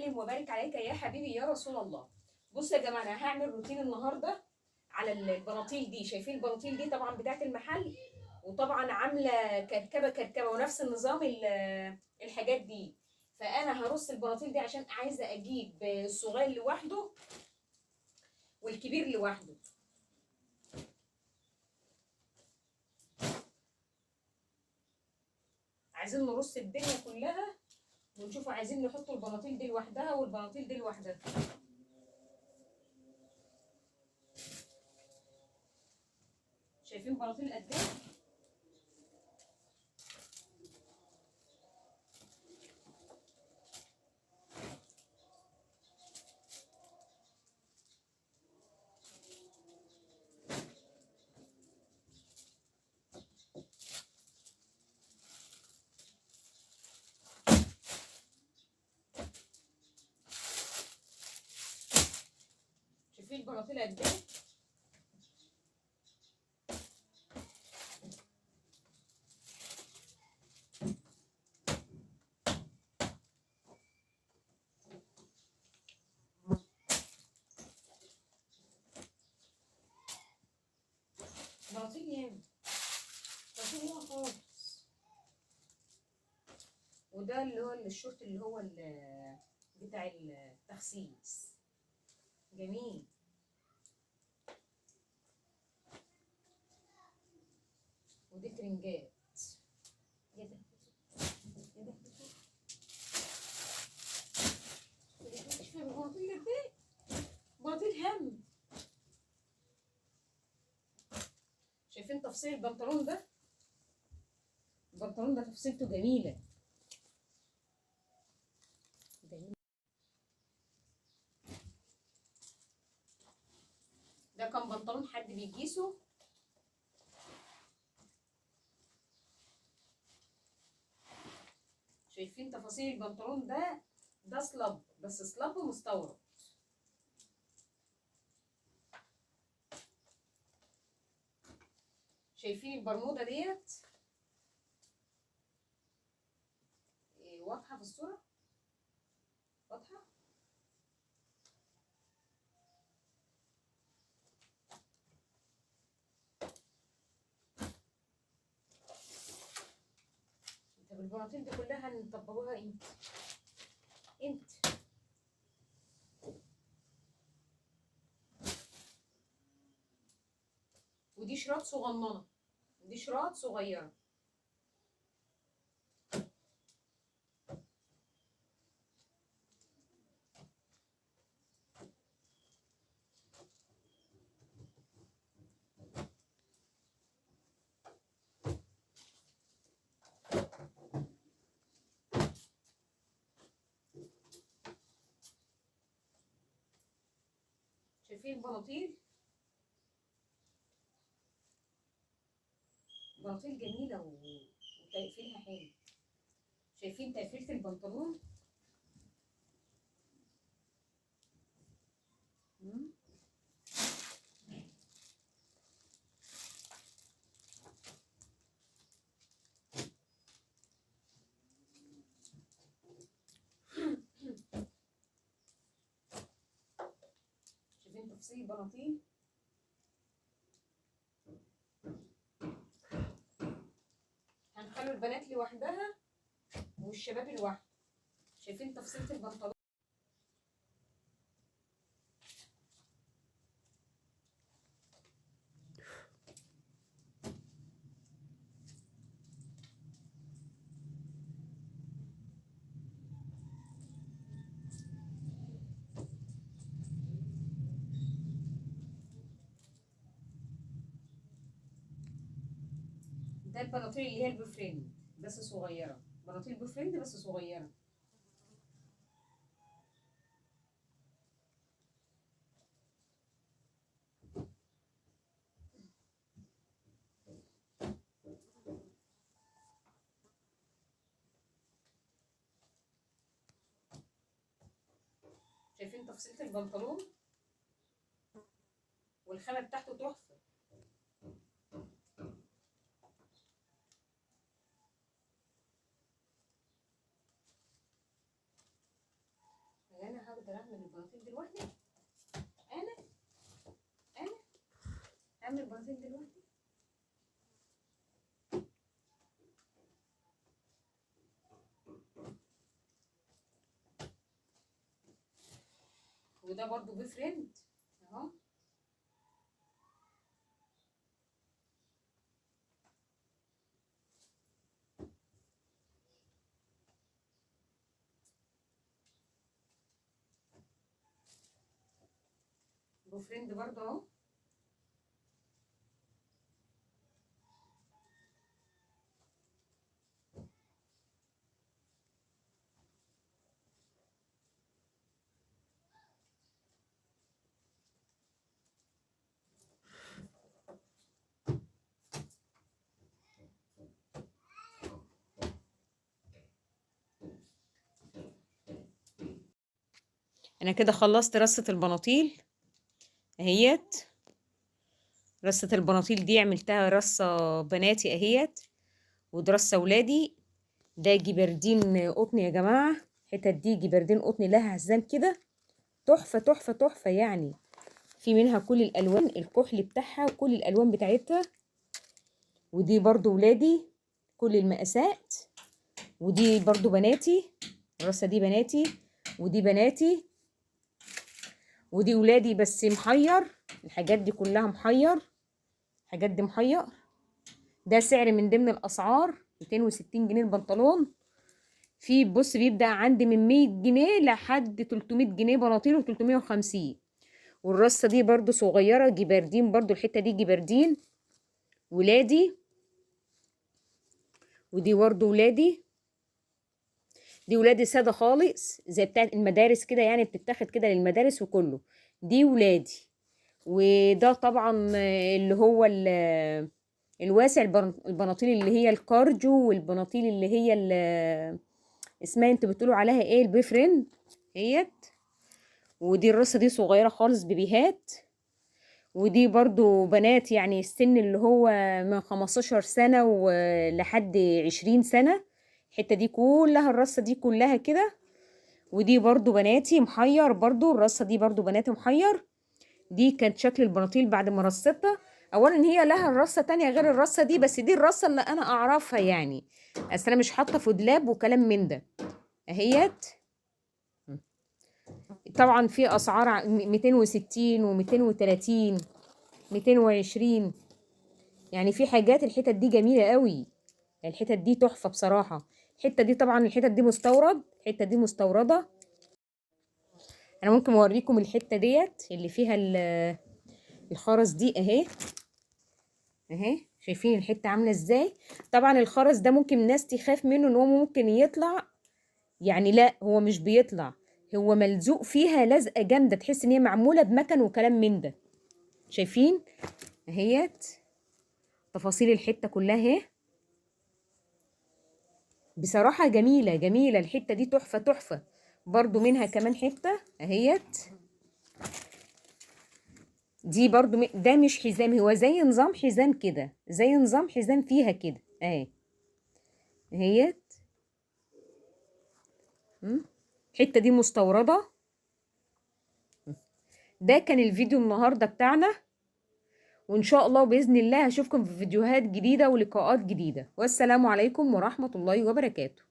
وسلم وبارك عليك يا حبيبي يا رسول الله. بصوا يا جماعة، انا هعمل روتين النهارده على البناطيل دي. شايفين البناطيل دي؟ طبعا بتاعت المحل، وطبعا عامله كركبه كركبه ونفس النظام الحاجات دي. فانا هرص البناطيل دي عشان عايزه اجيب الصغير لوحده والكبير لوحده. عايزين نرص الدنيا كلها ونشوف، عايزين نحط البناطيل دي لوحدها والبناطيل دي لوحدها. شايفين بناطيل قد ايه؟ شايفين البناطيل قد ايه؟ بناطيل ياما، بناطيل ياما خالص. وده اللي هو الشورت اللي هو بتاع التخسيس، جميل. ودي ترنجات. يا ده يا ده، شوف البناطيل قد ايه، بناطيل هم. شايفين تفصيل البنطلون ده؟ البنطلون ده تفصيلته جميلة جميلة. ده كان بنطلون حد بيقيسه. شايفين تفاصيل البنطلون ده؟ ده سلاب، بس سلاب مستورد. شايفين البرموده ديت؟ إيه، واضحة في الصورة؟ واضحة؟ طب البناطيل دي كلها هنطبقوها امتى؟ امتى؟ ودي شراط صغننه، دي شراط صغيرة. شايفين البناطيل؟ بناطيل جميلة وتقفيلها حلو. شايفين تقفيلة البنطلون؟ شايفين تفصيل البناطيل؟ هنخلوا البنات لوحدها والشباب لوحده. شايفين تفصيلة البنطلون؟ ده البناطيل اللي هي ال boyfriend بس صغيرة، بناطيل boyfriend بس صغيرة. شايفين تفصيلة البنطلون؟ والخامة بتاعته تحفة. اقدر اعمل البناطيل دلوقتي؟ انا اعمل بناطيل دلوقتي؟ وده برضو بفرند اهو. بوفرند برضو اهو. انا كده خلصت رصة البناطيل اهيت. رصة البناطيل دي عملتها رصة بناتي اهيت، ودراسة ولادي. ده جبردين قطن يا جماعة، الحتت دي جبردين قطن لها حزام كده، تحفة تحفة تحفة يعني. في منها كل الالوان، الكحل بتاعها وكل الالوان بتاعتها. ودي برضو ولادي كل المقاسات، ودي برضو بناتي، الرصة دي بناتي، ودي بناتي، ودي ولادي بس محير. الحاجات دي كلها محير، الحاجات دي محير. ده سعر من ضمن الاسعار 260 جنيه البنطلون. في بص بيبدأ عندي من 100 جنيه لحد 300 جنيه بناطيل، و350. والرصة دي برضو صغيرة جبردين، برضو الحتة دي جبردين ولادي، ودي برضو ولادي. دي ولادي سادة خالص زي بتاعت المدارس كده يعني، بتتاخد كده للمدارس وكله. دي ولادي. وده طبعا اللي هو الواسع، البناطيل اللي هي الكارجو، والبناطيل اللي هي اسمها انتوا بتقولوا عليها ايه، البيفرند اهيت. ودي الرصة دي صغيرة خالص بيبيهات. ودي برضو بنات يعني السن اللي هو من 15 سنة ولحد 20 سنة. الحتة دي كلها الرصة دي كلها كده. ودي برضو بناتي محير، برضو الرصة دي برضو بناتي محير. دي كانت شكل البناطيل بعد ما رصتها. اولا هي لها الرصة تانية غير الرصة دي، بس دي الرصة اللي انا اعرفها يعني، اصل انا مش حاطة في دولاب وكلام من ده اهيت. طبعا في اسعار 260 و230 220 يعني. في حاجات الحتت دي جميلة قوي، الحتت دي تحفة بصراحة. الحتة دي طبعا الحتت دي مستورد، الحتة دي مستوردة. انا ممكن اوريكم الحتة ديت اللي فيها الخرز دي اهي اهي، شايفين الحتة عاملة ازاي؟ طبعا الخرز ده ممكن الناس تخاف منه ان هو ممكن يطلع يعني، لا هو مش بيطلع، هو ملزوق فيها لزقة جامدة، تحس ان هي معمولة بمكن وكلام من ده. شايفين اهيت تفاصيل الحتة كلها اهي. بصراحة جميلة جميلة الحتة دي، تحفة تحفة. برضو منها كمان حتة اهيت دي برضو ده مش حزام، هو زي نظام حزام كده، زي نظام حزام فيها كده اهي اهيت. الحتة دي مستوردة. ده كان الفيديو النهاردة بتاعنا، وإن شاء الله بإذن الله هشوفكم في فيديوهات جديدة ولقاءات جديدة. والسلام عليكم ورحمة الله وبركاته.